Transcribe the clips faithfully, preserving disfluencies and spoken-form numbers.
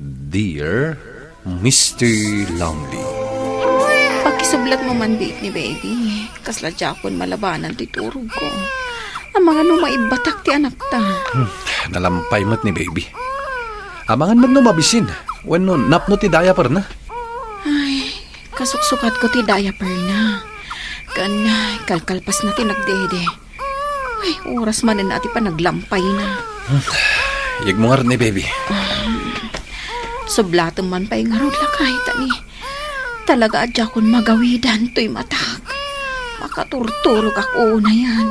Dear Mister Lonely. Pakisublatmo man biit ni baby. Kasla diakon malabanan ti turogko. Amangan no maibbatak ti anakta. Hmm, nalampay met ni baby. Amangan met no mabisin. Wenno napno ti diaperna. Ay, kasuksukatko ti diaperna. Ken, ay, kalkalpasna ti nagdede. Ay, oras manen a ti panaglampayna. Iyegmo ngarud ni baby. Sublatem man pay ngarud, lakay, ta ni talaga a diakon magawidan toy matak. Makaturturogak unayen.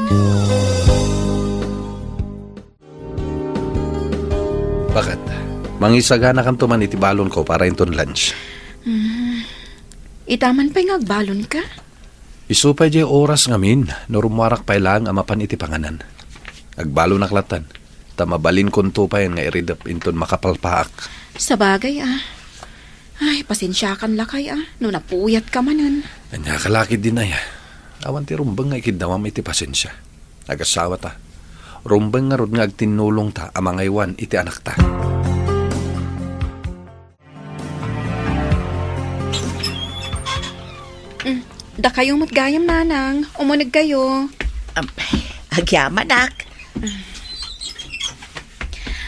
Baket? Mangisaganakanto man iti balonko para inton lunch. Hmm. Ita man pay nga agbalonka? Isu pay diay oras ngamin, no rummuarak pay laeng a mapan iti panganan. Agbalonak lattan, ta mabalinkonto pay nga iridep inton makapalpaak. Sabagay, a. Ay, pasensiakan lakay, a, no napuyatka manen. Ania ka la ketdin, ay, a. Awan ti rumbeng nga ikiddawam iti pasensia. Agasawata. Rumbeng ngarud nga agtinnulongta a mangaywan iti anakta. Mm, dakayo met gayam, nanang. Umunegkayo. Am, agyamanak.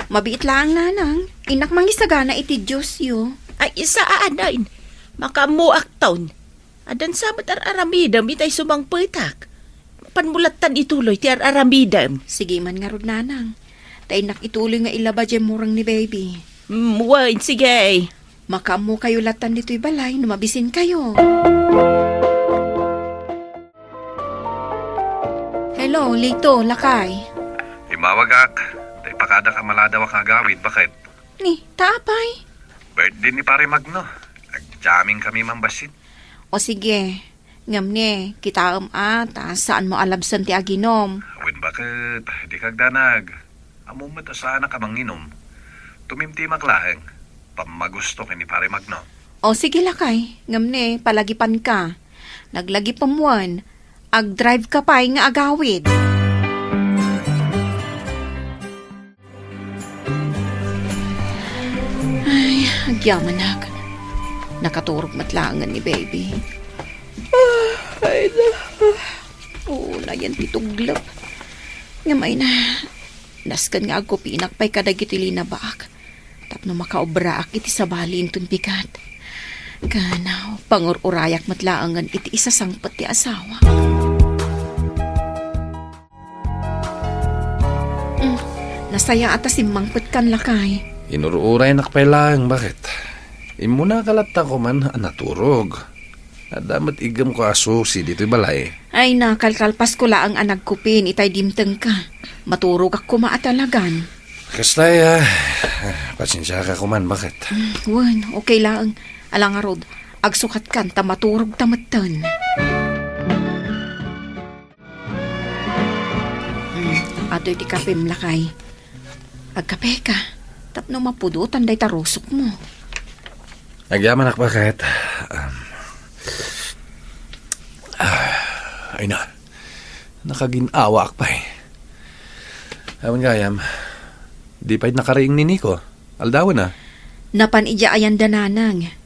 Mabiit laeng, nanang. Innak mangisagana iti Diosyo. Ay, saanen. Makaammoakton. Addan sa met ar-aramidem itay sumangpetak. Mapanmo lattan ituloy ti ar-aramidem. Sige man ngarud, nanang. Ta innak ituloy nga ilaba diay mureng ni baby. Mm, wen, sige. Makaammokayo lattan ditoy balay no mabisinkayo. Hello, Lito, lakay. Immawagak. Ta ipakadak a maladawak nga agawid, baket? Ni, ta apay? Birthday ni Pare Magno. Ag-jamming kami man bassit. O sige. Ngem ni, kitaem a, ta saanmo a labsen ti aginom. Wen baket, dika agdanag. Ammom met a saanak a manginom. Tumimtimak laeng. Pammagusto ken ni Pare Magno. O, sige lakay. Ngem ni, palagipanka. Naglagipem wen. Agdrive ka pay nga agawid. Ay, agyamanak. Nakaturog met laengen ni baby. Ah, ay na. Unayen ti tuglep. Ngem ay na, nasken nga agkupinak pay kadagiti linabaak tapno makaobraak iti sabali inton bigat. Ken pangur-urayak met laengen iti isasangpet ti asawak. Mm, nasayaat a simmangpetkan, lakay. Inur-uraynak pay laeng, baket? Immuna ka latta koma a naturog. Adda met iggemko a susi ditoy balay. Ay, nakalkalpasko laeng a nagkupin itay dimtengka. Maturogak koma a talagan. Kasta, a, pasensiaka koma, baket? Mm, wen, okay laeng. Ala ngarud, agsukatkan ta maturogta metten. Atoy ti kapem, lakay. Agkapeka tapno mapudotan dayta rusokmo. Agyamanak, baket. Um, ah, ay na. Nakagin-awaak pay. Awan gayam. Di pay nakariing ni Nico. Aldawen a. Napan idiay ayanda, nanang.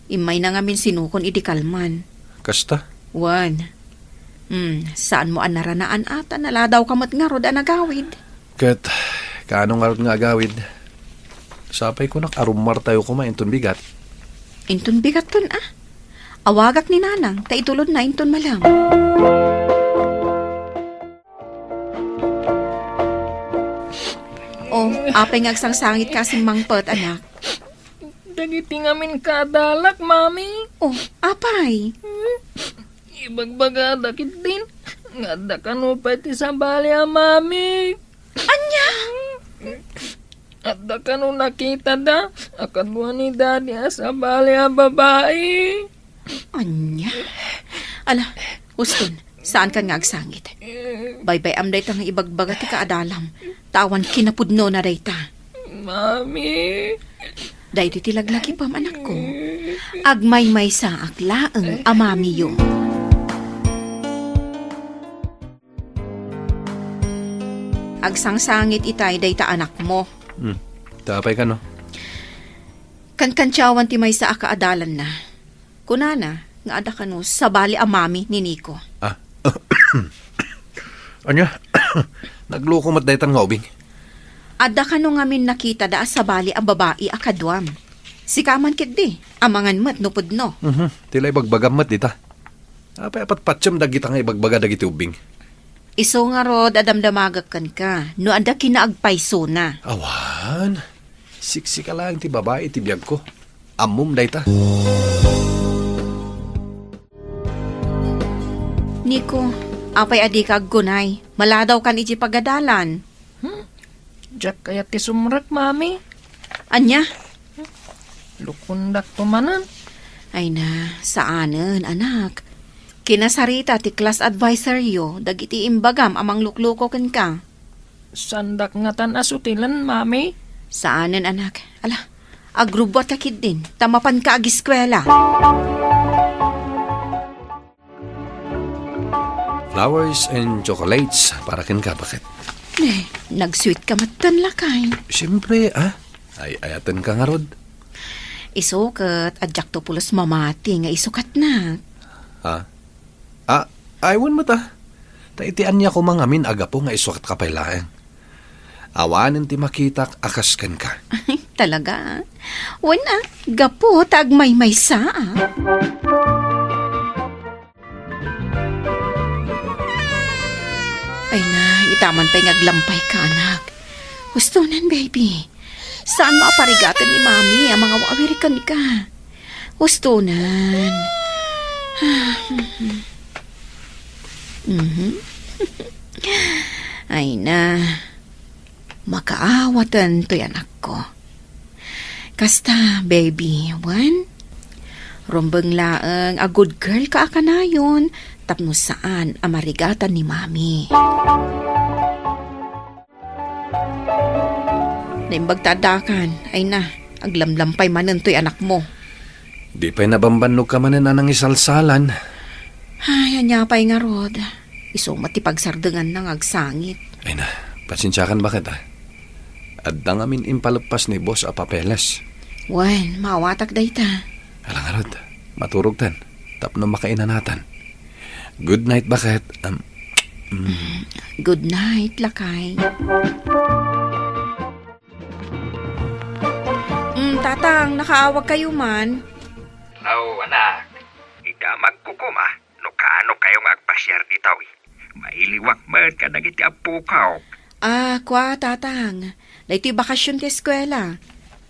Immayna ngamin sinukon idi kalman. Kasta? Wen. Hmm, saanmo a naranaan a ta naladawka met ngarud a nagawid. Ket kaano ngarud nga agawid? Sapay kunak a rummuartayo koma inton bigat. Inton bigatton a? Awagak ni nanang ta itulodna inton malem. O, apay nga agsangsangitka a simmangpet, anak? Dagiti ngamin kaadalak, Mami. O, apay? Ibagbagada ketdin nga adda kano pay ti sabali a mami. Ania? Adda kano nakitada a kadua ni Daddy a sabali a babai. Ania? Ala, huston, saankan nga agsangit. Baybay-am dayta nga ibagbaga ti kaadalam, ta awan kinapudnona dayta. Mami. Daytoy ti laglagipem, anakko. Agmaymaysaak laeng a mamiyo. Agsangsangit itay dayta anakmo. Hmm. Ta apay kano? Kankantyawan ti maysa a kaadalanna. Kunana nga adda kano sabali a mami ni Nico. Ah. Ania? Nagluko met daytan nga ubing? Adda kano ngamin nakitada a sabali a babai a kaduam. Sika man ketdi, amangan met no pudno. Mhm. Ti la ibagbagam met dita. Apay a patpatiem dagita nga ibagbaga dagiti ubing? Isu ngarud a damdamagek kenka no adda kinaagpaysona. Awan. Siksika laeng ti babai iti biagko. Ammom dayta. Nico, apay a dika aggunay? Maladawkan iti pagadalan. Hmm? Diak kayat ti sumrek, Mami. Ania? Lukondakto manen. Ay na, saanen, anak. Kinasarita ti class advisoryo dagiti imbagam a manglukluko kenka. Saandak ngatan a sutilen, Mami? Saanen, anak. Ala, agrubbuatka ketdin, ta mapanka agiskuela. Flowers and chocolates para kenka, baket. Eh, nag-sweet ka met, lakay. Siyempre, ah. Ay-ayatenka ngarud. Isu ket, adjakto pulos mamati nga isu ket, nak. Ha? Ah, ay, wen met, ah. Ta iti ania koma ngamin a gapu nga isu ket ka pay laeng. Awanen ti makitak a kas kenka. Talaga? Wen, ah, gapu ta agmaymaysa, ah. Ay na, itaman pay nga aglampay ka, anak. Hustonan, baby. Saanmo a parigaten ni Mami a mangawawir kenka? Hustonan. Mhm. Ay na. Makaawaten toy anakko. Kasta, baby, wen? Rumbeng laeng a good girl ka a kanayon tapno saan a marigatan ni Mami. Naimbag ta addakan, ay na, aglamlampay manen toy anakmo. Di pay nabambannogka manen a nangisalsalan. Ay, ania pay ngarud? Isu met ti pagsardenganna nga agsangit. Ay na, pasensiakan, baket, ah. Adda ngamin impaleppas ni boss a papeles. Wen, maawatak dayta. Ala ngarud, maturogtan tapno makainanatan. Good night, baket. Um, mm. Mm, good night, lakay. Mm, tatang, nakaawag kayo man. Aw, anak. Idamagko koma no kaano kayo nga agpasiar ditoy. Mailiwak met kadagiti appokaw. Ah, kua, tatang. Daytoy bakasyon ti eskuela.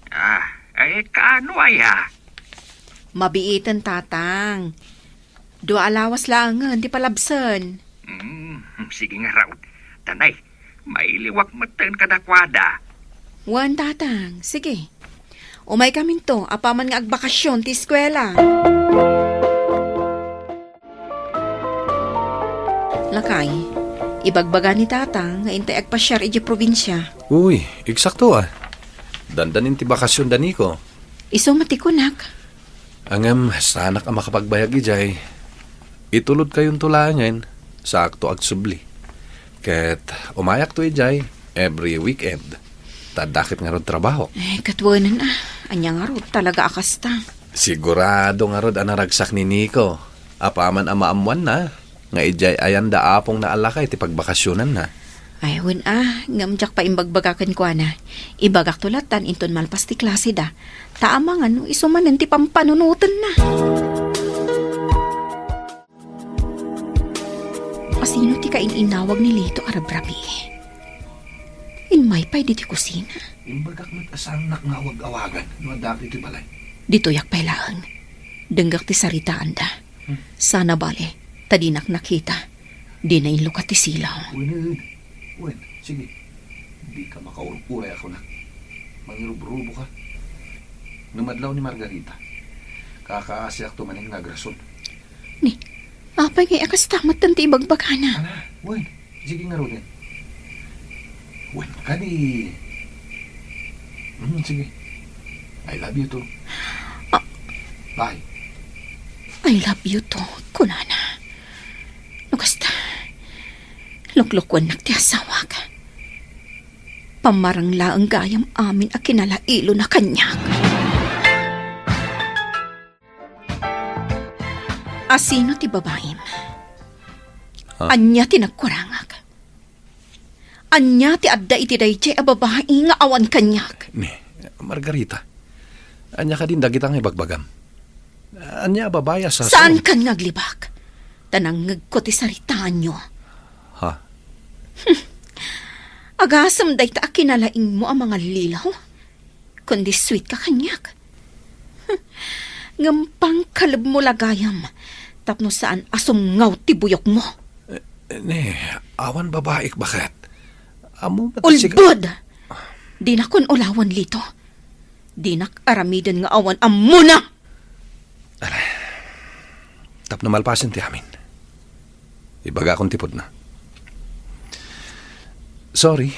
Ah, eh, kaano aya? Mabiiten, tatang. Dua a lawas laengen ti palabsen. Hmm, sige ngarud. Tanay, mailiwak metten kadakuada. Wen, tatang. Sige. Umaykaminto, apaman nga agbakasyon ti eskuela. Lakay, ibagbaga ni tatang nga intay agpasiar idiay probinsia. Uy, eksakto, ah. Dandanin ti bakasyon da Nico. Isu met ti kunak. Ngem, saanak a makapagbayag idiay. Itulodkayonto laengen, saakto agsubli. Ket umayakto idiay every weekend. Ta adda ket ngarud trabaho. Eh, ket wen, ah. Ania ngarud talaga a kasta? Sigurado ngarud a naragsak ni Nico. Apaman a maammoanna nga idiay ayanda apongna a lakay ti pagbakasyonanna. Ay, wen, ah, ngem diak pay imbagbaga kenkuana. Ibagakto lattan inton malpas ti klaseda. Ta amangan no isu manen ti pampanunotenna. Asino ti kain-inawag ni Lito a rabrabii? Immay pay ditoy kusina. Imbagak met a saannak nga awag-awagan no adda ditoy balay. Ditoyak pay laeng. Denggak ti saritaanda. Hmm. Sana bale, ta dinak nakita. Dina inlukat ti silaw. Wen, wen. Wen, sige. Dika makaur-uray a kunak. Mangirubrubo ka. Ngem adlaw ni Margarita. Kakaasiakto manen nga agrason. Ni, apay ngay a kasta met ti ibagbagana? Ala, wen. Sige ngaruden. Wen kadi. Hmm, sige. I love you too. Ah. Bye. I love you too, kunana. No kasta, luklukuennak ti asawak. Pammarang laeng gayam amin a kinalailona kaniak. Asino ti babaim? Ha? Ania ti nagkurangak? Ania ti adda iti daydiay a babai nga awan kaniak? Ni, Margarita, ania kadin dagita nga ibagbagam? Ania a babai a sa- Saan kan nga aglibak? Ta nangngegko ti saritaanyo. Ha? Agasem dayta a kinalaingmo a mangallilaw? Kundi sweet ka kaniak. Ngem pangkalebmo la gayam tapno saan a sumngaw ti buyokmo. Eh, ne, awan babaik baket. Ammo met siga- Ulbod! Dinakon ulawen, Lito. Dinak aramiden nga awan ammona! Ala, tapno malpasen ti amin, ibagakon ti pudno. Sorry,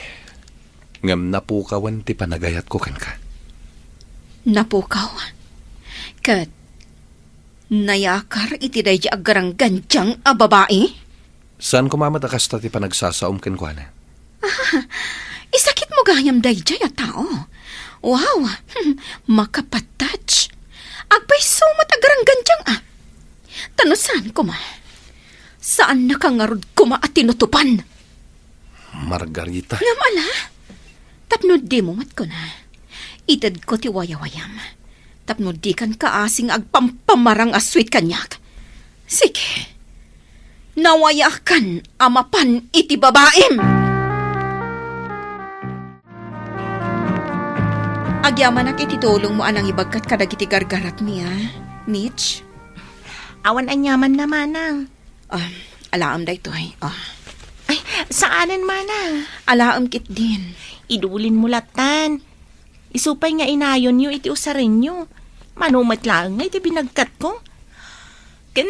ngem napukawen ti panagayatko kenka. Napukaw? Ket nayakar iti daydi aggaranggandiang a babai? Saan koma met a kasta ti panagsasaom kenkuana. Ah, isakitmo gayam daydiay a tao. Wow, hmm, makapatouch. Agpayso met a garanggandiang a. Ta no saan koma, saannaka ngarud koma a tinutupan. Margarita. Ngem ala, tapno dimo met kuna, itedko ti wayawayam. Tapno dikan kaasi nga agpampamarang a sweet kaniak. Sige. Nawayakan a mapan iti babaim! Agyamanak iti tulongmo a nangibagkat kadagiti gargaratmi, a, Mitch? Awan aniamanna, manang. Ah, alaem daytoy. Ah. Ay, saanen, manang. Alaem ketdin. Idulinmo lattan. Isu pay nga inayonyo iti usarenyo. Mano met laeng nga iti binagkatko. Ken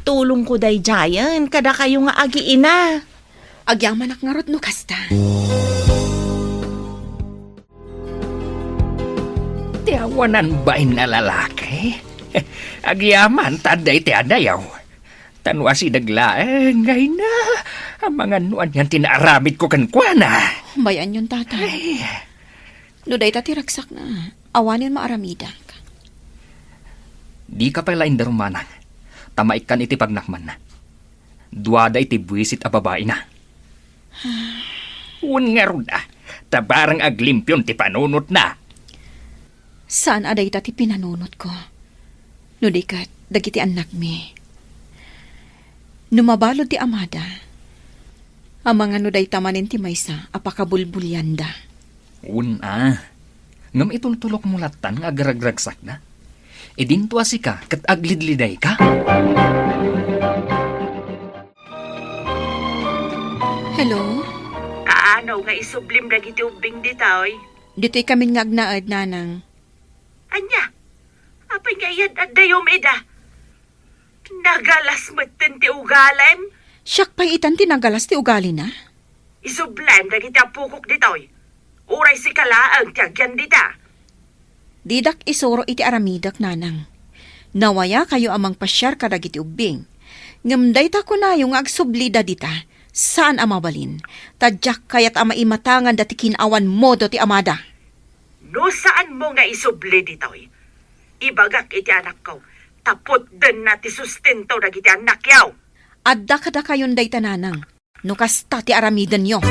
tulongko daydiayen kadakayo nga agiina. Agyamanak ngarud no kasta. Ti awanan bain a lalaki? Agyaman ta adda iti adayo. Ta no asideg laeng, ay na, amangan no anian ti naaramidko kenkuana. Bay-anyon, Tatang. Ay. No dayta ti ragsakna, awanen maaramidak. Dika pay la indarum, manang, ta maikkan iti pagnakmanna. Duada iti buisit a babaina. Wen ngarud a, ta barang aglimpion ti panunotna. Saan a dayta ti pinanunotko. No di ket, dagiti annakmi. No mabalud ti amada, amangan no dayta manen ti maysa a pakabulbulianda. Wen a, ngem itultulokmo lattan nga agragragsakda. Idinto a sika ket aglidlidayka. Hello? Kaano nga isublim dagiti ubbing ditoy? Ditoy kamin nga agnaed, nanang. Ania? Apay nga iyad-addayom ida? Nagalas metten ti ugalem? Siak pay itan ti nagalas ti ugalina? Isublem dagiti apokok ditoy. Uray sika laeng ti agyan dita. Didak isuro iti aramidek, nanang. Nawayakayo a mangpasiar kadagiti ubbing. Ngem dayta kunayo nga agsublida dita, saan a mabalin, ta diak kayat a maimatanganda ti kin-awan modo ti amada. No saanmo nga isubli ditoy, ibagak iti anakko, ta putdenna ti sustento dagiti annakyo. Adda kadakayon dayta, nanang, no kasta ti aramidenyo.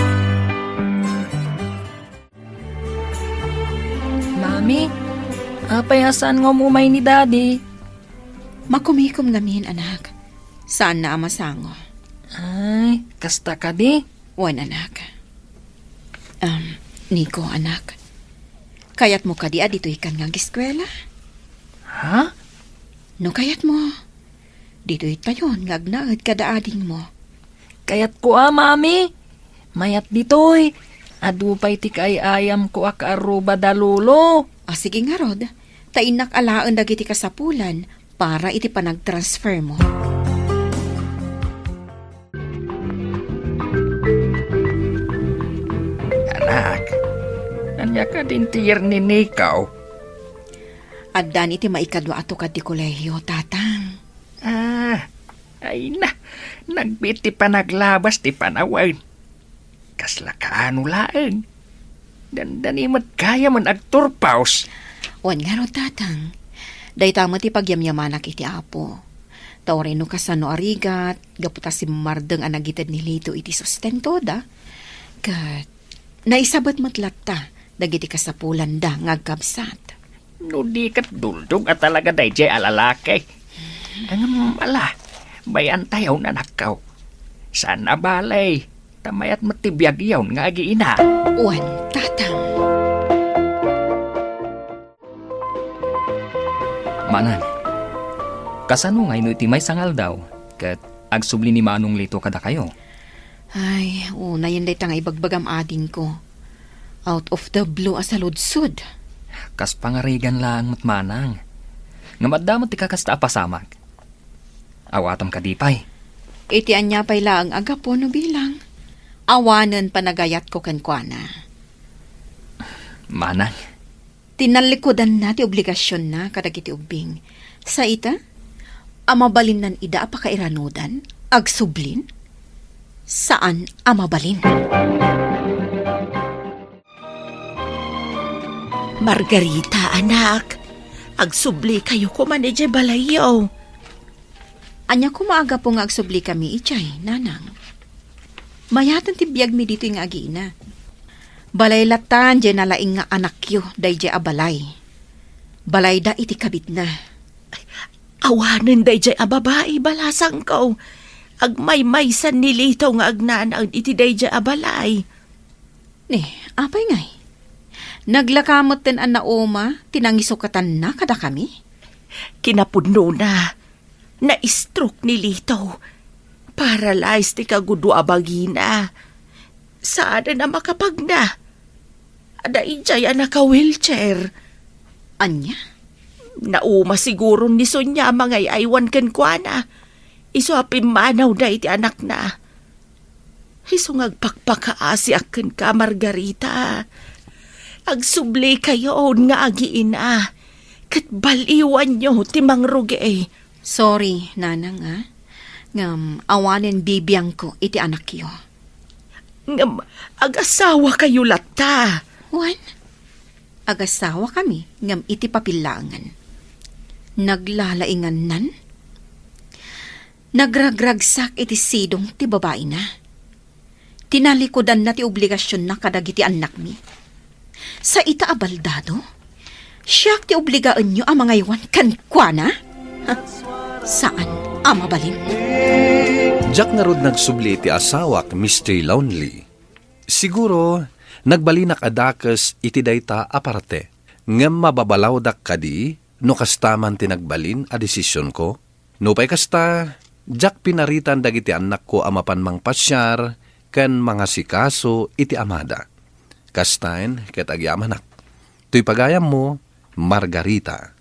Mami, apay a saan nga umumay ni Daddy? Makumikom ngamin, anak. Saanna a masango. Ay, kasta kadi? Wen, anak. Um, Nico, anak. Kayatmo kadi a ditoykan nga ageskuela? Ha? No kayatmo, ditoytayon nga agnaed kada adingmo. Kayatko a, Mami. Mayat ditoy. Adu pay ti kaay-ayamko a kaarruba da Lolo. A, sige ngarud, ta innak alaen dagiti kasapulan para iti panagtransfermo. Anak, ania kadin ti yerni ni Nico? Addan iti maikadua a tukad ti kolehio, Tatang. Ah, ay na, nagbiit ti panaglabas ti panawen. Kasla kaano laeng? Dandani met gayam agturpos. Wen ngarud, Tatang. Dayta met ti pagyamyamanak iti Apo. Ta uray no kasano a rigat, gapu ta simmardeng a nagited ni Lito iti sustentoda, ket naisabet met latta dagiti kasapulanda nga agkabsat. No di ket duldog a talaga daydiay a lalaki. Ngem ala, bay-antayo, nanakko. Saan a balay, ta mayat met ti biagyon nga agiina. Wen, tatang. Manang, kasano ngay no iti maysa nga aldaw ket agsubli ni Manong Lito kadakayo? Ay, unayen dayta nga ibagbagam, adingko. Out of the blue a saludsod. Kas pangarigan laeng met, manang. Ngem adda met ti kakasta a pasamak. Awatam kadi pay. Iti ania pay laeng a gapu no bilang? Awanen panagayatko kenkuana. Manang. Tinallikudanna ti obligasionna kadagiti ubbing. Sa ita, a mabalinnan ida a pakairanudan, agsublin? Saan a mabalin. Margarita, anak, agsubli kayo koma idiay balayyo. Ania koma a gapu nga agsublikami idiay, nanang? Mayaten ti biagmi ditoy nga agiina. Balay latta diay nalaing nga anakyo daydiay a balay. Balayda iti kabitna. Awanen daydiay a babai, balasangko. Agmaymaysan ni Lito nga agnanaed iti daydiay a balay. Ni, apay ngay? Naglaka metten a nauma ti nangisukatanna kadakami? Kinapudnona, na-stroke ni Lito. Paralyzed ti kagudo a bagina. Saanen a makapagna. Adda idiay a naka-wheelchair. Ania? Nauma siguro ni Sonia a mangay-aywan kenkuana. Isu a pimmanawda iti anakna. Isu nga agpakpakaasiak kenka, Margarita. Agsublikayon nga agiina, ket baliwanyo ti mangrugi. Sorry, nanang, a. Ngem awanen bibiangko iti anakyo. Ngem agasawakayo latta. Wen, agasawakami, ngem iti papel laengen. Naglalaingannan? Nagragragsak iti sidong ti babaina. Tinalikudanna ti obligasionna kadagiti annakmi. Sa ita a baldado, siak ti obligaenyo a mangaywan kenkuana? Ha? Saan a mabalin. Diak ngarud nagsubli iti asawak, Mister Lonely. Siguro, nagbalinak a dakes iti dayta a parte. Ngem mababalawdak kadi no kasta man ti nagbalin a desisionko? Nupay kasta, diak pinaritan dagiti annakko a mapan mangpasiar ken mangasikaso iti amada. Kastaen ket agyamanak. Toy pagayammo, Margarita.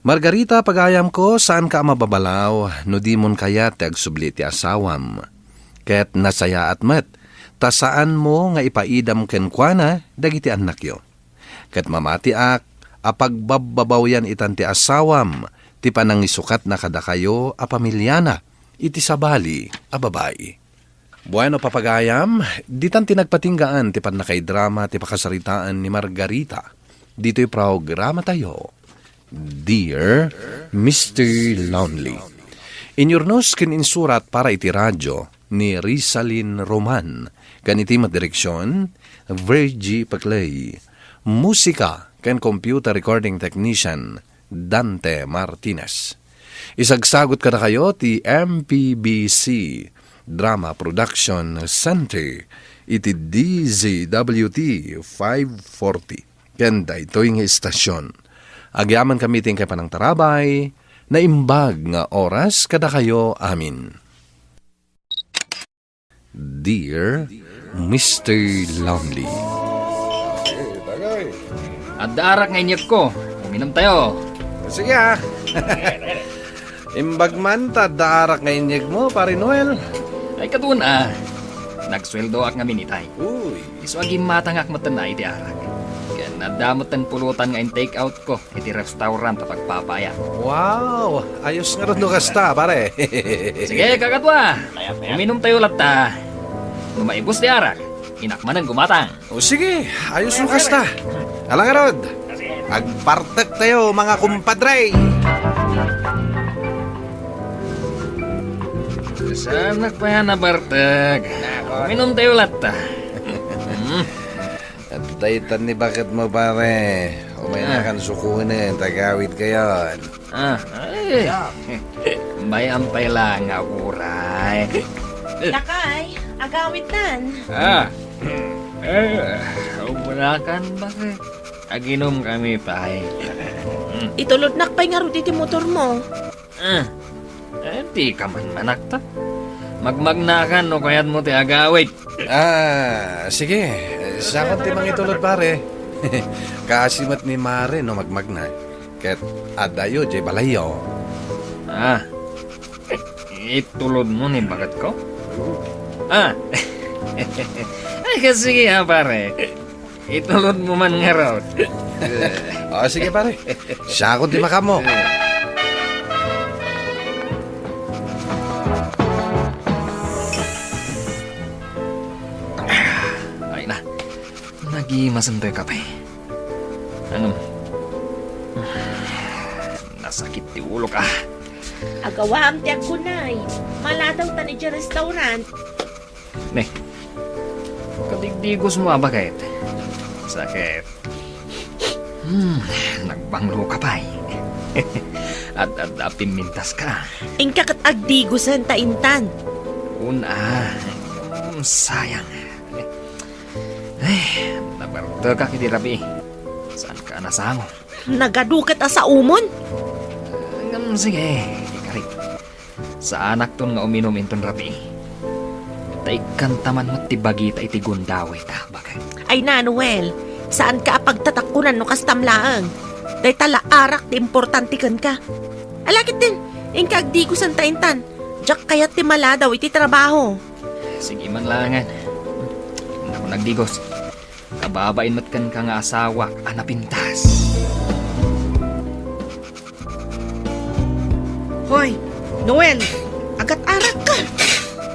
Margarita, pagayamko, saanka a mababalaw no dimon kayat ti agsubli ti asawam. Ket nasayaat met, ta saanmo nga ipaidam kenkuana dagiti annakyo. Ket mamatiak a pagbabbabawian itan ti asawam ti panangisukatna kadakayo a pamiliana iti sabali a babai. Bueno, papagayam, ditan ti nagpatinggaan ti pannakaidrama ti pakasaritaan ni Margarita ditoy programatayo, Dear Mister Lonely. Inyurnos ken insurat para iti radio ni Rizalin Roman, ken iti met direksion, Virgie Paclay. Musika ken computer recording technician, Dante Martinez. Isagsagut kadakayo ti M P B C Drama Production Center iti D Z W T five forty. Ken daytoy nga istasyon, agyamankami ti inkay panangtarabay, naimbag nga oras kadakayo amin. Dear Mister Lonely. Adda arak nga inyekko. Uminomtayo. Sige, ah. Imbag man ta adda arak nga inyegmo, Pare Noel. Ay, kadun, ah. Nagsueldoak ngamin itay. Uy. Isu a gimmatangak metten iti arak. Ken adda metten pulutan nga in-take out ko iti restaurant a pagpapaayat. Wow! Ayos ngarud no kasta, pare. Sige, kakadua. Uminomtayo latta. No maibus ti arak, inak manen gumatang. O sige, ayos no kasta. Ala ngarud, agpartektayo, mga kumpadre. Saanak pay a nabartek. Uminum tayo latta. Hmm. Daytan ni baketmo, pare. Umaynakan sukonen ta agawidkayon. Ah, ay. Bay-am pay laeng nga uray. Lakay, agawidnan. Ah. Eh, umunakan, baket. Aginumkami pay. Itulodnak pay ngarud iti motormo. Ah, eh, dika man manakta. Magmagnakan no kayatmo ti agawid. Ah, sige. Sakon ti mangitulod, pare. Kaasi met ni Mare no magmagna. Ket adayo diay balayyo. Ah, itulodmo ni baketko? Ah, ay, sige, ah, pare. Itulodmo man ngarud. O, sige, pare. Sakon ti makaammo. Ay na. Nagimasen toy kape. Ngem, nasakit ti ulok, ah. Agawam ti agkunay. Maladaw ta idiay restaurant. Ne, kadigdigosmo a baket. Sakit. Hmm, nagbanglo ka pay. At, at, at pimmintas ka. Inka ket agdigosen ta intan. Una, hmm, sayang. Ay, nabartekak iti rabii. Saanka a nasango? Nagadu ket a saomon? Ngem sige, ikarik. Saanakton nga uminum inton rabii. Ta ikkanta man met ti bagita iti gundawayta, baket. Ay na, Noel, saanka a pagtatakkunan no kastam laeng. Dayta la arak ti importante kenka. Ala ketdin, inka agdigosen ta intan. Diak kayat ti maladaw iti trabaho. Sige man laengen. Innak agdigos. Kababain met kenka nga asawak a napintas. Hoy, Noel, agat-arakka.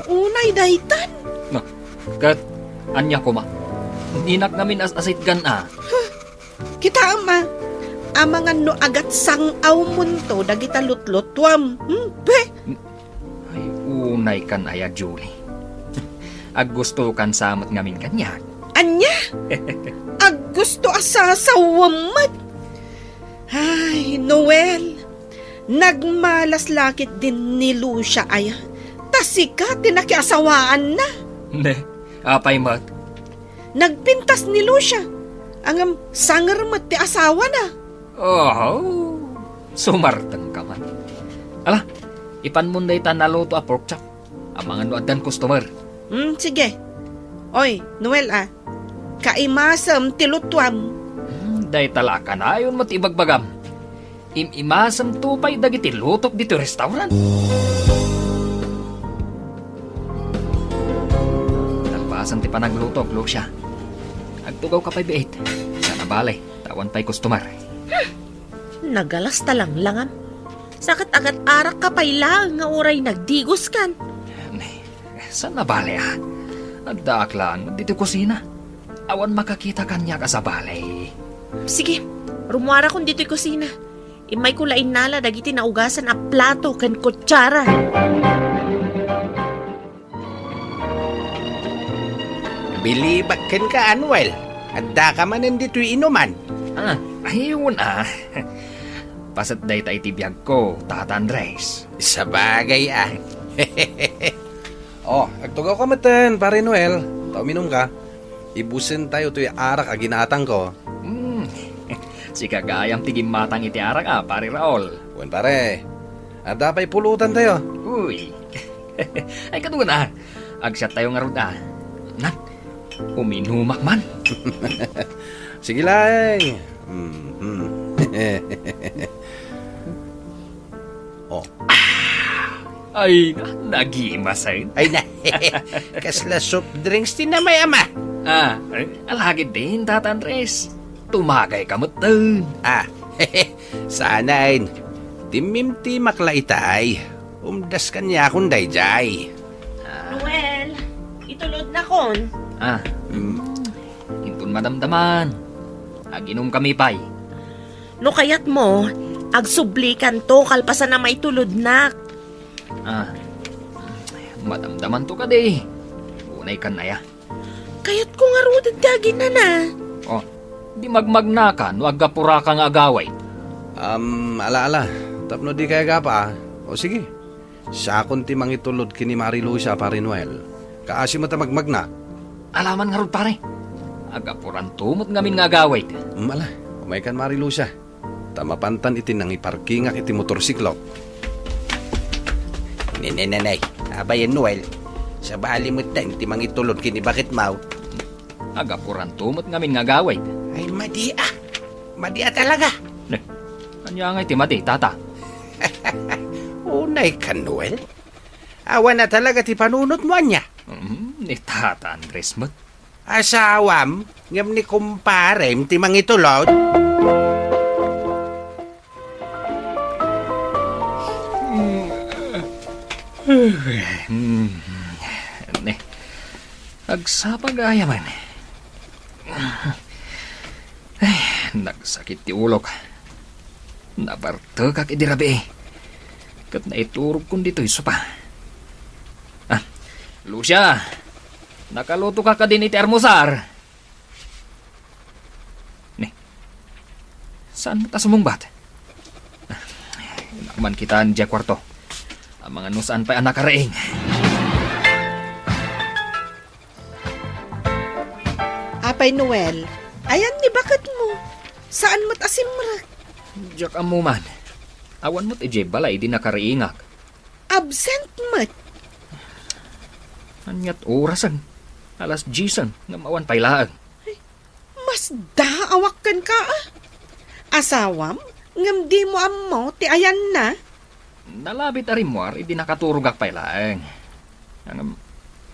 Unay daytan. Na, ket ania koma? Dinak ngamin as-asitgan a. Kitaem a, amangan no agatsang-awmonto dagita lutlutuam. Hmm, pe? Ay, unaykan aya, Julie. Aggustokan sa met ngamin kaniak. Ania? Aggusto a sasawem met? Ay, Noel, nagmalas la ketdin ni Lucia aya, ta sika ti nakiasawaanna. Ne, apay met? Nagpintas ni Lucia, ngem sanger met ti asawana. Oh, sumartengka man. Ala, ipanmon dayta naluto a pork chop. Amangan no addan customer. Hmm, sige. Oy, Noel a, kaimasem ti lutuam. Hmm, dayta la a kanayon met ibagbagam. Im-imasemto pay dagiti lutok ditoy restaurant. Nagpasen ti panaglutok, Lucia. Agtugawka pay biit. Saan a bale, ta awan pay customer. Hmm. Nagalas ta langlangam. Sa ket agat-arakka pay laeng nga uray nagdigoskan. Saan a bale a? Addaak laeng ditoy kusina. Awan makakita kaniak a sabali. Sige, rummuarakon ditoy kusina. Immayko la innala dagiti naugasan a plato ken kutsara. Bilibak kenka, Anuel. Addaka manen ditoy inuman. Ah, ayun a. Paset dayta iti biagko, Tata Andres. Sabagay a. Oh, agtugawka metten, Pare Noel. Ta uminumka. Ibusentayo toy arak a ginatangko. Hmm. Sika gayam ti gimmatang iti arak a, Pare Raul. Wen, pare. Adda pay pulutantayo. Uy. Ay, kadua a. Agsiattayo ngarud a. Nan, uminumak man. Sige laeng. Mhm. Oh. Ay, na, nagimasen. Ay na. Kasla soft drinks ti namay-ama. Ah, eh, alagid din, Tata Andres. Tumagayka metten. Ah, saanen. Timmimtimak la itay. Umdas kaniakon daydiay. Ah. Noel, itulodnakon. Ah, mm. Inton madamdaman. Aginumkami pay. No kayatmo, agsublikanto kalpasan a maitulodnak. Ah. Madamdamanto kadi. Unay kan aya. Kayatko ngaruden ti aginana. Oh, di magmagnaka no aggapuraka nga agawid. Am, ala, ala. Tapno di kay agapa. O sige. Siakon ti mangitulod ken ni Mari Lucia, Pare Noel. Kaasi met a magmagna. Alaman ngarud, pare. Agapuranto met ngamin nga agawid. Am, ala. Umay kan Mari Lucia. Ta mapantan iti nangiparkingak iti motorsiklo. Nenenenay, abayen Noel, sabali metten ti mangitulod ken ni baketmo. Agapuranto met ngamin nga agawid. Ay, madi a. Madi a talaga. Ne, ania ngay ti madi, tata? Unay kan, Noel. Awan a talaga ti panunotmo ania. Mm, ni Tata Andres met. Asawam, ngem ni kumparem ti mangitulod? Ne, agsapa gayam. Ay, nagsakit ti ulok. Nabartekak idi rabii. Ket naiturogkon ditoy sopa. Ah, Lucia, nakalutoka kadin iti almusar? Ni, saan met a sumungbat? Ah, inakman kita diay kuarto. Amangan no saan pay a nakariing. Apay Noel, ayan ni baketmo? Saan met a simrek? Diak ammo man. Awan met idiay balay idi nakariingak. Absent met. Aniat orasen? Alas diesen, ngem awan pay laeng. Ay, masdaawak kenka, a. Asawam, ngem dimo ammo ti ayanna? Nalabit a rimmuar idi nakaturogak pay laeng. Ngem,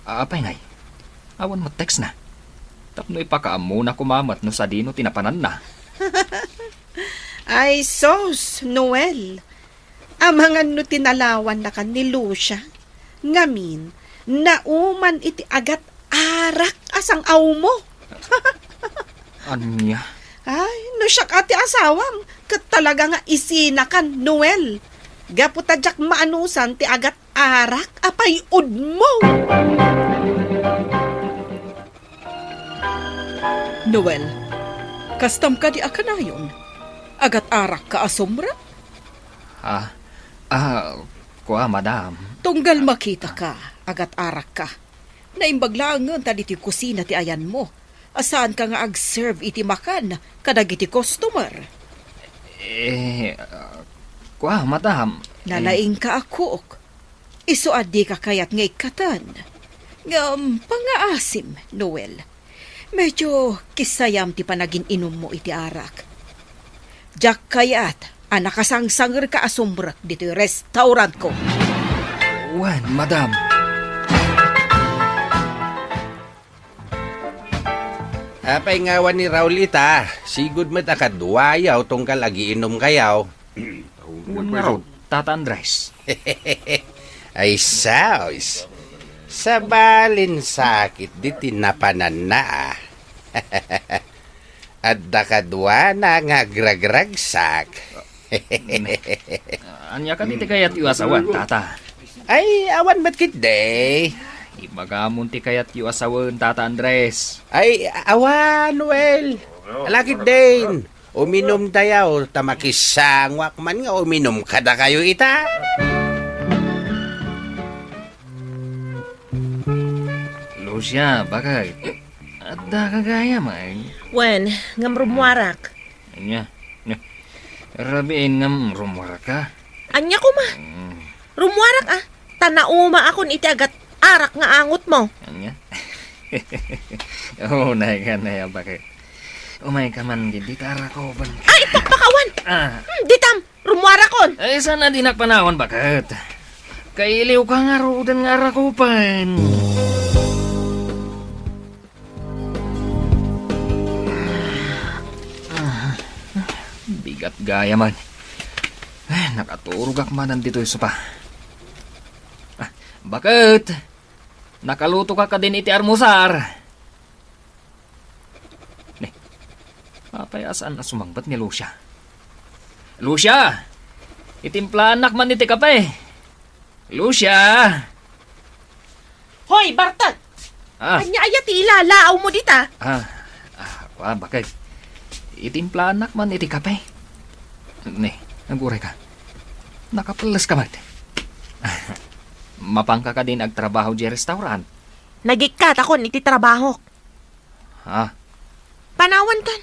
apay ngay? Awan met textna. Tapno ipakaammona koma met no sadino ti napananna. Ay sus, Noel. Amangan no tinalawannakan ni Lucia. Ngamin, nauman iti agat-arak a sang-awmo. Ania? Ay, no siak a ti asawam, ket talaga nga isinakan, Noel. Gapu ta diak maanusan ti agat-arak a pay-udmo. Noel, kastam kadi a kanayon? Agat-arakka a sumrek? Ah, ah, kua, madam. Tunggal makitaka, agat-arakka. Naimbag laengen ta ditoy kusina ti ayanmo, a saanka nga ag-serve iti makan kadagiti customer. Eh, ah, kua, madam. Eh. Nalaingka a cook. Isu a dika kayat nga ikkaten. Ngem pangngaasim, Noel. Medyo kisayam ti panagin-inummo iti arak. Diak kayat a nakasangsangerka a sumrek ditoy restaurantko. Wen, madam. Apay nga awan ni Raul ita? Sigud met a kaduayaw tunggal agiinumkayaw. Wen ngarud, Tata Andres. Ay, sus. Sabalin sakit ditoy napananna, a. Adda kaduana nga agragragsak. Ania kadi ti kayatyo a sawen, Tata? Ay, awan met ketdi. Ibagamon ti kayatyo a sawen, Tata Andres. Ay, awan, Noel. Ala ketdin. Uminumtayo, ta makisangoak man nga uminum kadakayo ita. Lucia, baket. Addaka gayam, ay. Wen, ngem rummuarak. Ania? Ania? Rabiin ngem rummuarakka? Ania koma? Mm. Rummuarak, a. Ta naumaakon iti agat-arak nga angotmo. Ania? Unayka nay, baket. Umayka man gid, ta arakupen. Ay, pakpakawan! Ah. Hmm, ditam! Rummuarakon! Ay, saan a dinak panawan, baket? Kailiwka ngaruden nga arakupen. Bigat gayam. Ay, nakaturogak manen ditoy sopa. Ah, baket? Nakalutoka kadin iti almusar? Ni, apay a saan a sumangpet ni Lucia? Lucia! Itimplaannak man iti kape! Lucia! Hoy, Bartek! Ah. Ania aya ti ilalaawmo dita? Ah, ah, kua, bakit? Itimplaannak man iti kape. Ni, aguray ka. Nakapelles ka met. Mapanka kadin agtrabaho diay restaurant? Nagikkatakon iti trabahok. Ah. Panawankan.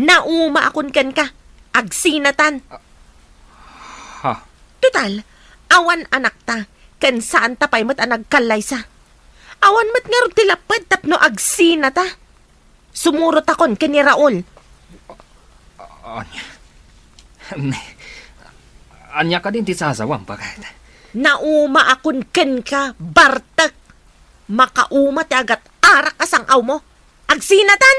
Naumaakon kenka. Agsinatan. Ha? Total, awan anakta, ken saanta pay met a nagkallaysa. Awan met ngarud ti lapped tapno agsinata. Sumurotakon ken ni Raul. Ania? Ania kadin ti sasawam, bakit? Naumaakon kenka, Bartek. Makauma ti agat-arak a sang-awmo. Agsinatan!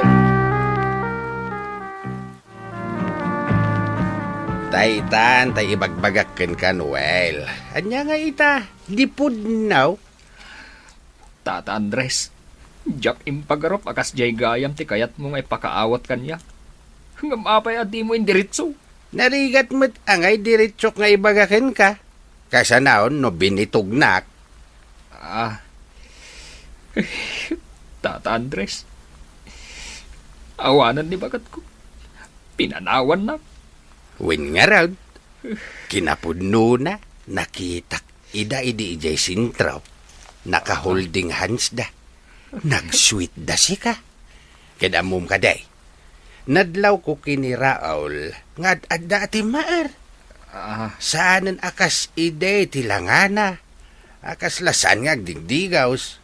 Daytan tay ibagbagak kenka, Noel. Ania nga ita, di pudno? Tata Andres, diak impagarup a kasdiay gayam ti kayatmo nga ipakaawat kaniak. Ngem apay a dimo indiretso? Narigat met a nga idiretsok nga ibaga kenka. Kasanaon no binitugnak. Ah. Tata Andres. Awanen ni baketko. Pinanawannak. Wen ngarud, kinapudnona, nakitak ida idi idiay sentro. Naka-holding hands da. Nag-sweet da sika. Ket ammom kadi, nadlawko ken ni Raul nga ad-adda a timmaer. Ah. Saanen a kas idi ti langana. A kasla saan nga agdigdigaws.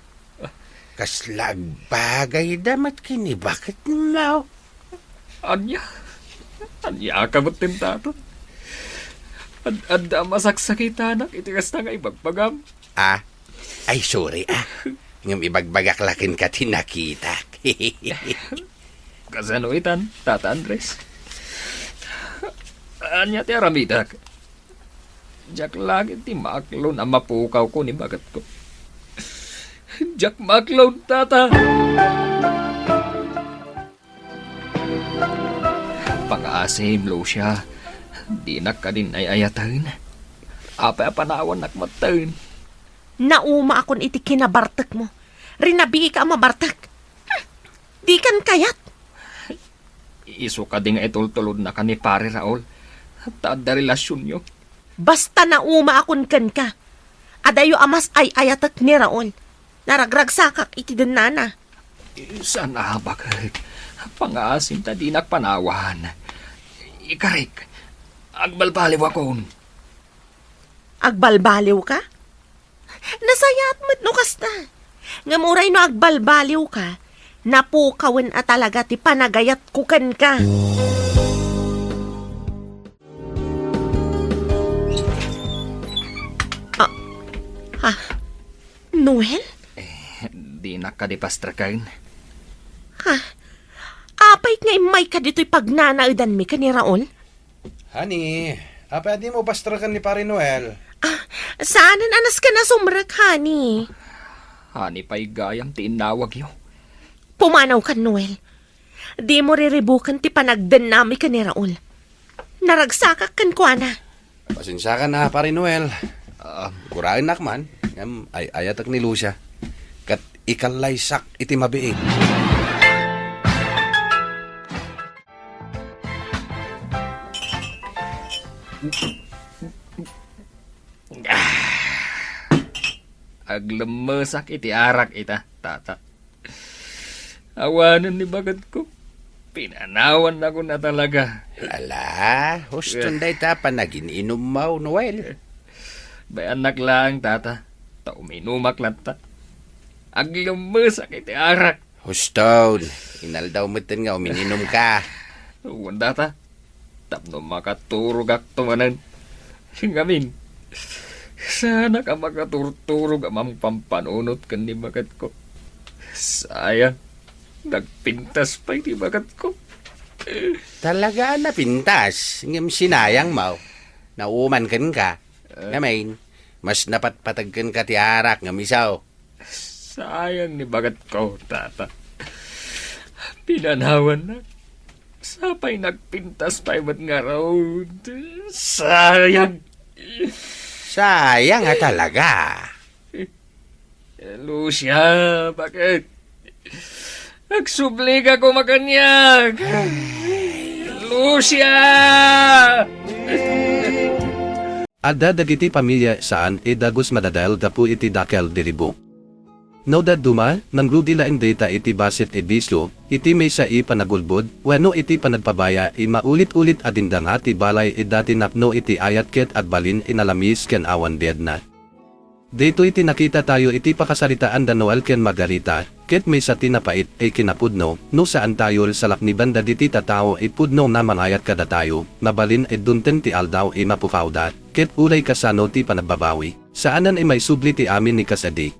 Kasla agbagayda met ken ni baketmo. Ania? Ania ka met, Tata? Ad-adda a masaksakitanak iti kasta nga ibagbagam. Ah? Ay, sorry, ah. Ngem ibagbagak la kenka ti nakitak. Kasano itan, Tata Andres? Ania ti aramidek? Diak la ketdi maaklon a mapukawko ni baketko. Diak maaklon, Tata! Pangaasim, Lucia. Dinak kadin ay-ayaten. Apay a panawannak metten? Naumaakon iti kinabartekmo. Rinabiika a mabartek. Hmm, dikan kayat. Isu kadi nga itultulodnaka ni Pare Raul, ta adda relasionyo. Basta naumaakon kenka. Adayo a mas ay-ayatek ni Raul. Naragragsakak iti dennana. Saan a bakek. Pangaasim ta dinak panawan. Ikarik, agbalbaliwakon. Agbalbaliwka? Nasayaat met no kasta. Ngem uray no agbalbaliwka, napukawen a talaga ti panagayatko kenka. Ah, ah, Noel? Eh, dinak kadi pastreken? Ha? Apay nga immayka ditoy pagnanaedanmi ken ni Raul? Honey, apay a dimo pastreken ni Pare Noel? Ah, saanen a nasken a sumrek, honey. Honey pay gayam ti innawagyo. Pumanawkan, Noel. Dimo riribuken ti panagdennami ken ni Raul. Naragsakak kenkuana. Pasensiakan a, Pare Noel. Ah. Guraennak man, ngem ay-ayatek ni Lucia. Ket ikallaysak iti mabiit. Ah. Aglemmesak iti arak ita, Tata. Awanen ni baketko. Pinanawannakon a talaga. Ala, huston dayta panagin-inummo, Noel. Bayannak laeng, Tata. Ta uminumak latta. Aglemmesak iti arak. Huston, inaldaw metten nga umininumka. Wen, Tata. Tapno makaturogakto manen. Ngamin, saanak a makaturturog a mangpampanunot ken ni baketko. Sayang, nagpintas pay ti baketko. Talaga a napintas, ngem sinayang, maw. Nauman kenka. Eh. Ngamin, mas napatpateg kenka ti arak ngem isu. Sayang ni baketko, Tata. Pinanawannak. Sapay nagpintas pay met ngarud. Sayang. Sayang a talaga. Lucia, bakit? Agsubli ka koma kaniak. Lucia! Adda dagiti pamilya saan a dagus madadael gapu iti dakkel a ribu. No dadduma, nangrugi laeng dayta iti bassit a bisio, iti maysa a panagulbod, wenno iti panagpabaya a maulit-ulit a dindanga ti balay a dati napno iti ayat ket agbalin a nalamis ken awan biagna. Daytoy ti nakitatayo iti pakasaritaan da Noel ken Margarita, ket maysa ti napait a kinapudno, no saantayo a salakniban dagiti tattao a pudno a mangayat kadatayo, mabalin a dumteng ti aldaw a mapukawda, ket uray kasano ti panagbabawi, saanen a maisubli ti amin a kasadi.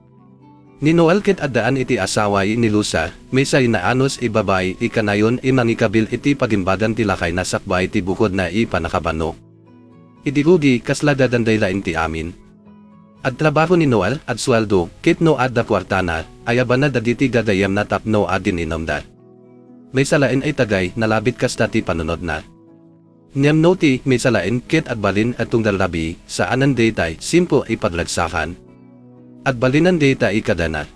Ni Noel ket addaan iti asawa a ni Lucia, maysa a naanus a babai a kanayon a mangikabil iti pagimbagan ti lakayna sakbay ti bukodna a pannakabanno. Idi rugi, kasla dadanday laeng ti amin. Agtrabaho ni Noel, agsueldo, ket no adda kuartana, ayabana dagiti gagayyemna tapno agin-inumda. Maysa laeng a tagay, nalabit kasta ti panunotna. Ngem no ti maysa laeng ket agbalin a tunggal rabii, saanen daytay, simple a pagragsakan. Agbalinen dayta a kadana.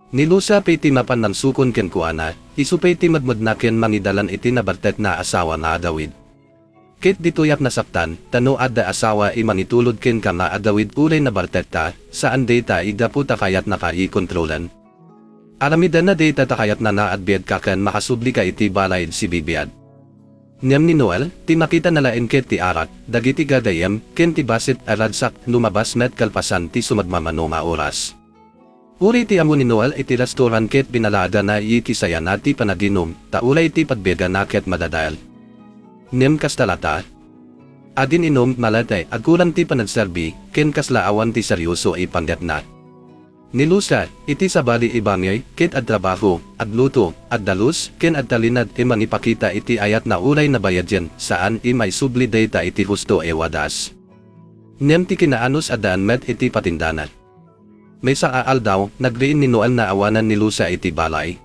Ni Lucia pay ti mapan nangsukon kenkuana, isu pay ti madmedna ken mangidalan iti nabartekna a asawa nga agawid. Ket ditoyak nasaktan, ta no adda asawa a mangitulod kenka nga agawid uray nabartekka, saan dayta a gapu ta kayatnaka a kontrolan. Aramidenna dayta ta kayatna nga agbiagka ken makasublika iti balay a sibibiag. Ngem ni Noel, ti makitana laeng ket ti arak, dagiti gagayyem, ken ti bassit a ragsak, lumabas met kalpasan ti sumagmamano nga oras. Uray ti ammo ni Noel iti restoran ket binalaadana a kisayana ti panaginum, ta uray ti pagbiagana ket madadael. Ngem kasta latta. Agin-inum, malate, agkulang ti panagserbi, ken kasla awan ti serioso a panggepna. Ni Lucia, iti sabali a bangi, ket agtrabaho, agluto, agdalus, ken agtalinaed a mangipakita iti ayatna uray nabayadyen, saan a maisubli dayta iti husto a wagas. Ngem ti kinaanus addaan met iti patindana. Maysa a aldaw, nagriin ni Noel nga awanen ni Lucia iti balay.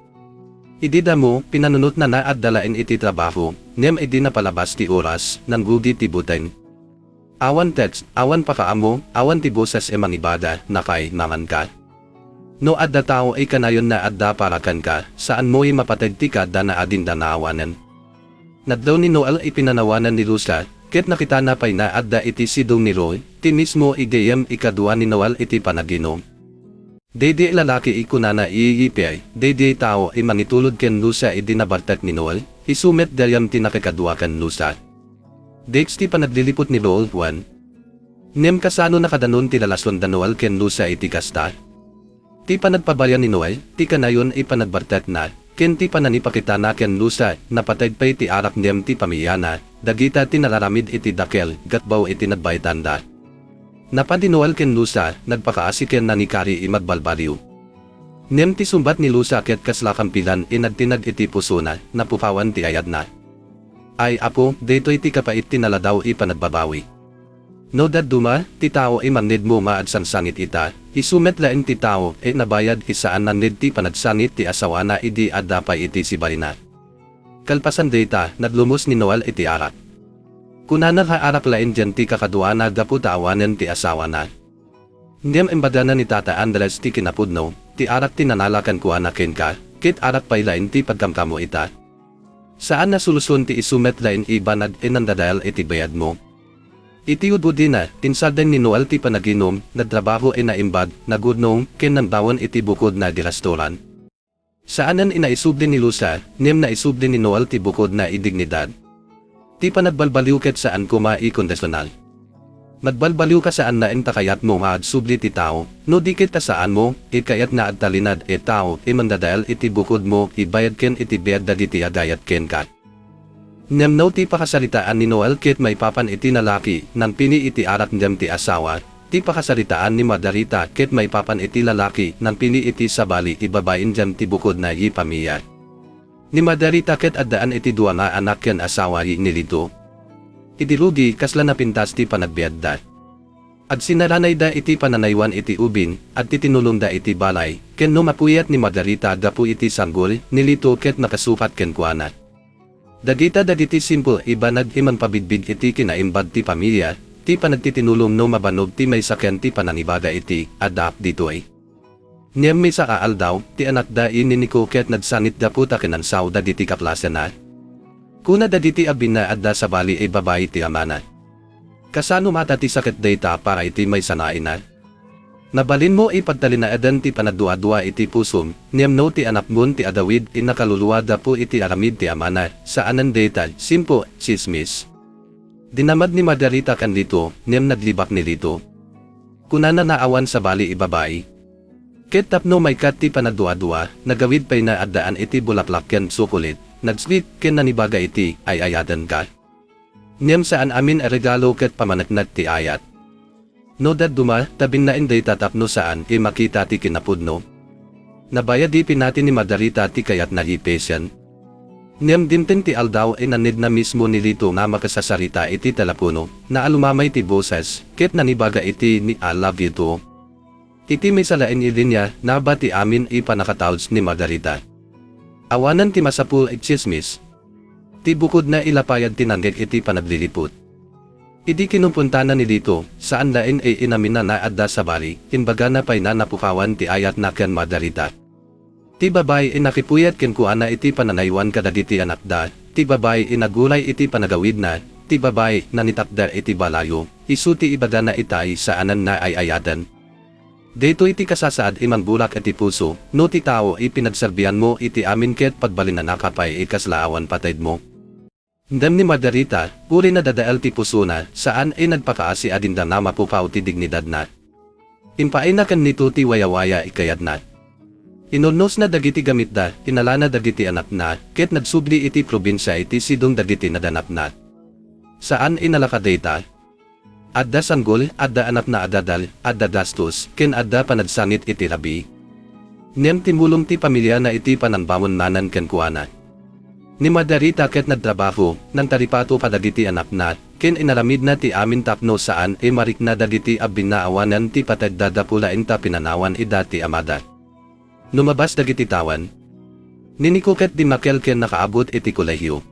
Idi dammo, pinanunotna nga adda laeng iti trabaho, ngem idi napalabas ti oras, nangrugi ti buteng. Awan text, awan pakaammo, awan ti boses a mangibagana, "Kailanganka." No adda tao a kanayon nga adda para kenka, saanmo a mapateg ti kaadda nga agingga nga awanen. Naddaw ni Noel a pinanawanan ni Lucia, ket nakitana pay nga adda iti sidong ni Roy, ti mismo a gayyem a kadua ni Noel iti panaginum. Daydi a lalaki a kunana a iyipay, daydi a tao a mangitulod ken Lucia idi nabartek ni Noel, isu met gayam ti nakakadua ken Lucia. Dayta ti panagliliput ni Roy wen. Ngem kasano nakadanon ti relasion da Noel ken Lucia iti kasta? Ti panagpabaya ni Noel, ti kanayon a panagbartekna, ken ti panangipakitana ken Lucia, napateg pay ti arak ngem ti pamiliana, dagita ti nararamid iti dakkel, gatbaw iti nagbaetanda. Napan ni Noel ken Lucia, nagpakaasi ken nangikari a magbalbaliw. Ngem ti sungbat ni Lucia ket kasla kampilan a nagtinag iti pusona, napukawan ti ayatna. Ay, Apo, daytoy ti kapait ti naladaw a panagbabawi. No dadduma, ti tao a mannedmo nga agsangsangit ita, isu met laeng ti tao a nabayad a saan nanned ti panagsangit ti asawana idi adda pay iti sibaina. Kalpasan dayta, naglumos ni Noel iti arak. Kunana nga arak laengen ti kakaduana gapu ta awanen ti asawana. Ngem imbagana ni Tata Andres ti kinapudno, ti arak ti nanala kenkuana kenka, ket arak pay laeng ti pagkamkamo ita. Saan a solusion ti isu met laeng a banag a nangdadael iti bayadmo. Iti ududina, insardeng ni Noel ti panaginum, nagtrabaho a naimbag, nagurnong, ken nangdaon iti bukodna a restoran. Saanen a naisubli ni Lucia, ngem naisubli ni Noel ti bukodna a dignidad. Ti panagbalbaliw ket saan koma a kondisional. Nagbalbaliw ka saan laeng ta kayatmo nga agsubli ti tao, no di ket ta saanmo a kayat nga agtalinaed a tao a mangdadael iti bukodmo a bayad ken iti biag dagiti agayat kenka. Ngem no ti pakasaritaan ni Noel ket maipapan iti lalaki, nangpili iti arak ngem ti asawa, ti pakasaritaan ni Margarita ket maipapan iti lalaki, nangpili iti sabali a babai ngem ti bukodna a pamilya. Ni Margarita ket addaan iti dua nga anak ken asawa ni Lito. Idi rugi, kasla napintas ti panagbiagda. Agsinaranayda iti pananaywan iti ubing, agtitinulongda iti balay, ken no mapuyat ni Margarita gapu iti sanggol, ni Lito ket nakasukat kenkuana. Dagita dagiti simple a banag a mangpabigbig iti kinaimbag ti pamilya, ti panagtitinulong no mabannog ti maysa ken ti panangibaga iti adda ditoy. Ngem maysa a aldaw, ti anakda ininiko ket nagsangit gapu ta kinansaw dagiti kaklasena. Kuna dagiti abinna adda sabali a babai ti amana. Kasano mata ti saket dayta para iti maysa a ina? Nabalinmo a pagtalinaedan ti panagduadua iti pusom, ngem no ti anakmon ti agawid a nakaluluad gapu iti aramid ti amana, saanen dayta, simple, tsismis. Dinamag ni Margarita ken Lito, ngem naglibak ni Lito. Kunana a awan sabali a babai. Ket tapno maikkat ti panagduadua, nagawid pay nga addaan iti bulaklak ken tsokolate, nag-sweet ken nanibaga iti ay-ayatenka. Ngem saan amin a regalo ket pamaneknek ti ayat. No dadduma, ta binnaen dayta tapno saan a makita ti kinapudno. Nabayag a pinati ni Margarita ti kayatna a patien. Ngem dimteng ti aldaw a nannigna mismo ni Lito nga makasasarita iti telepono, naalumamay ti boses, ket nanibaga iti ni "I love you too." Iti maysa laeng a linia, nabati amin a pannakatawag ni Margarita. Awanen ti masapul a tsismis. Ti bukodna a lapayag ti nangngeg iti panagliliput. Idi kinumpuntana ni Lito, saan laeng a inaminna nga adda sabali, imbagana pay nga napukawan ti ayatna ken Margarita. Ti babai a nakipuyat kenkuana iti panangaywan kadagiti anakda, ti babai a naguray iti panagawidna, ti babai a nangitakder iti balayo, isu ti ibagana ita a saanen nga ay-ayaten. Daytoy ti kasasaad a mangbulak iti puso, no ti tao a pinagserbianmo iti amin ket pagbalinanaka pay a kasla awan pataymo. Ngem ni Margarita, uray nadadael ti pusona, saan a nagpakaasi a dinda nga mapukaw ti dignidadna. Impaayna ken Lito ti wayawaya a kayatna. Inurnosna dagiti gamitda, inalana dagiti anakna, ket nagsubli iti probinsia iti sidong dagiti naganakna. Saan a nalaka dayta. Adda sanggol, adda anakna a dadal, adda gastos, ken adda panagsangit iti rabii. Ngem timulong ti pamiliana iti panangbangon manen kenkuana. Ni Margarita ket nagtrabaho, nangtaripato kadagiti anakna, ken inaramidna ti amin tapno saan a marikna dagiti abinna awanen ti patayda gapu laeng ta pinanawan ida ti amada. Lumabas dagiti tawen. Ni Nico ket dimmakkel ken nakaabut iti kolehio.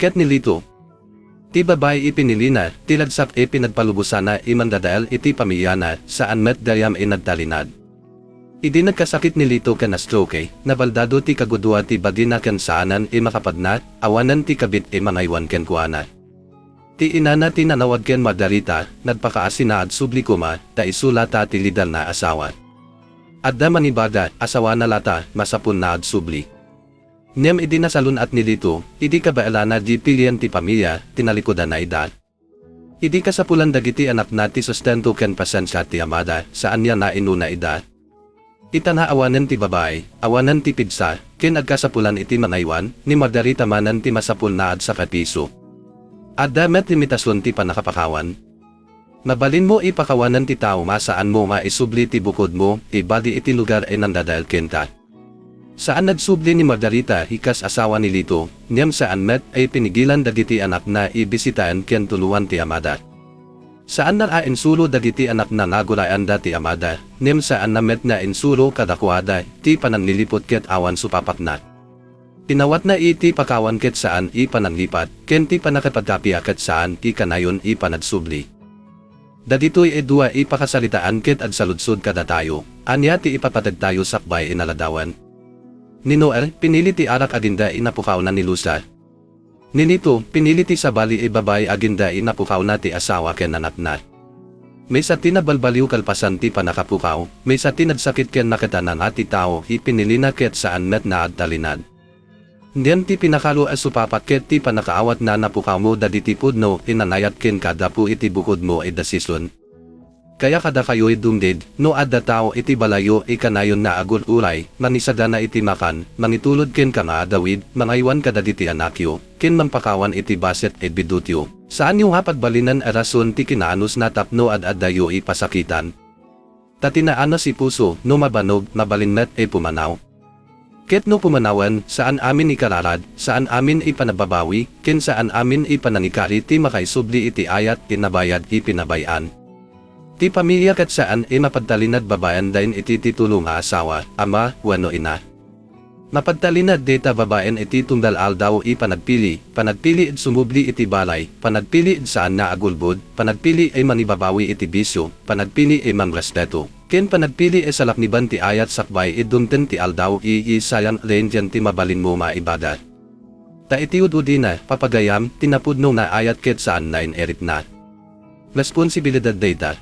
Ket ni Lito. Ti babai a pinilina, ti ragsak a pinagpalubosana a mangdadael iti pamiliana, saan met gayam a nagtalinaed. Idi nagkasakit ni Lito ken na-stroke, nabaldado ti kagudua ti bagina ken saanen a makapagna, awanen ti kabit a mangaywan kenkuana. Ti inana ti nanawag ken Margarita, nagpakaasi nga agsubli koma, ta isu lata ti legal nga asawa. Adda mangibaga, asawana lata, masapul nga agsubli. Ngem idi nasalun-at ni Lito, idi kabaelana ti pilien ti pamilia, tinalikudanna ida. Idi kasapulan dagiti anakna ti sustento ken pasensia ti amada, saanna nga inuna ida. Ita nga awanen ti babai, awanen ti pigsa, ken agkasapulan iti mangaywan, ni Margarita manen ti masapul nga agsakripisio. Adda met limitasion ti pannakapakawan. Mabalinmo a pakawanen ti tao nga saanmo nga isubli ti bukodmo, ibagi iti lugar a nangdadael kenka. Saan nga agsubli ni Margarita a kas asawa ni Lito, ngem saan met a pinigilan dagiti anakna a bisitaen ken tulongan ti amada. Saanna a insuro dagiti anakna nga gurayanda ti amada, ngem saanna met nga insuro kadakuada ti panangliliput ket awan supapatna. Inawatna iti pakawan ket saan a pananglipat, ken ti pannakapagkappia ket saan a kanayon a panagsubli. Dagitoy a dua a pakasaritaan ket agsaludsod kadatayo, ania ti ipapateg tayo sakbay a naladawan? Ni Noel, pinili ti arak agingga a napukawna ni Lucia. Ni Lito, pinili ti sabali a babai agingga a napukawna ti asawa ken anakna. Maysa ti nabalbaliw kalpasan ti pannakapukaw, maysa ti nagsakit ken nakitana nga ti tao a pinilina ket saan met nga agtalinaed. Ngem ti pinakaro a supapat ket ti pannakaawat nga napukawmo dagiti pudno a nangayat kenka gapu iti bukodmo a desisyon. Kaya kadakayo a dumngeg, no adda tao iti balayyo a kanayon nga agur-uray, mangisagana iti makan, mangitulod kenka nga agawid, mangaywan kadagiti anakyo, ken mangpakawan iti bassit a bidutyo, saanyo nga pagbalinen a rason ti kinaanusna tapno ad-addayo a pasakitan. Ta ti naanus a puso, no mabanog, mabalin met a pumanaw. Ket no pumanawen, saan amin a kararag, saan amin a panagbabawi, ken saan amin a panangikari ti makaisubli iti ayat a nabayag a pinabayaan. Ti pamilia ket saan a mapagtalinaed babaen laeng iti titulo nga asawa, ama, wenno ina. Mapagtalinaed dayta babaen iti tunggal aldaw a panagpili, panagpili ed sumubli iti balay, panagpili ed saan nga agulbod, panagpili a mangibabawi iti bisio, panagpili a mangrespeto. Ken panagpili a salakniban ti ayat sakbay iti dumteng ti aldaw, iti sayan len dian ti mabalinmo maibaga. Ta iti ud-udina, papagayam, ti napudno nga ayat ket saan nga in-irikna. Responsibilidad dayta.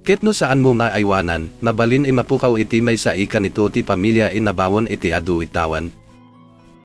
Ket no saanmo nga aywanan, mabalin a mapukaw iti maysa a kanito ti pamilia a nabaon iti adu a tawen,